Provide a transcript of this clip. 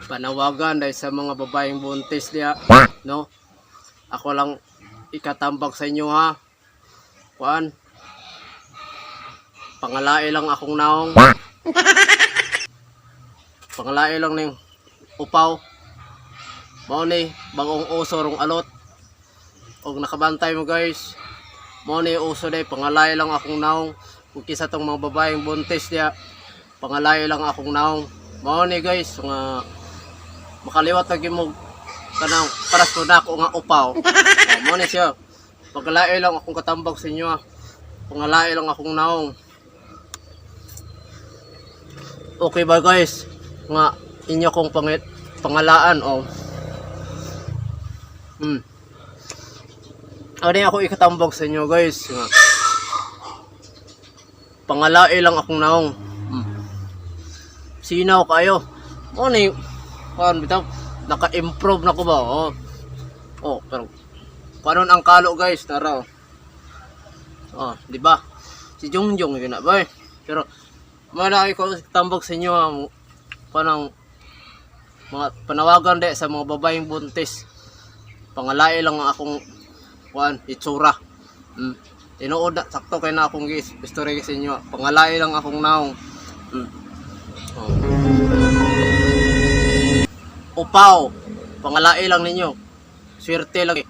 Panawagan dahil sa mga babaeng buntis diya, no? Ako lang ikatambag sa inyo, ha. Kuan. Pangalae lang akong naong. Pangalae lang ning upaw. Mao ni bagong uso rong alot. Og nakabantay mo, guys. Mao ni uso day, pangalae lang akong naong. Kung kisa tong mga babaeng buntis diya, pangalae lang akong naong. Mao ni, guys, nga makaliwat na gyud mo kanang paras ko nako nga upaw. Oh, mao ni siya. Pangalae lang akong katambag sa inyo, ah. Pangalae lang akong naong. Okay ba, guys? Nga inyo kong pangit pangalaan, oh. Ano yung ako ikatambag sa inyo, guys? Nga pangalae lang akong naong. Sinaw kayo. Mo ni kuan bitaw, naka-improve na ko ba? Oh. Oh, pero paano ang kalo, guys? Tara. Oh, oh di ba? Si Jungjong yun na ba, eh? Pero malaki ko tambag sa inyo, ah, panang mga panawagan de sa mga babaeng buntis. Pangalae lang ang akong kuan itsura. Tinuod na sakto kay na akong gis istorya sa inyo. Pangalae lang akong naong. Oh. Upaw. Pangalae lang ninyo. Swerte lang, eh.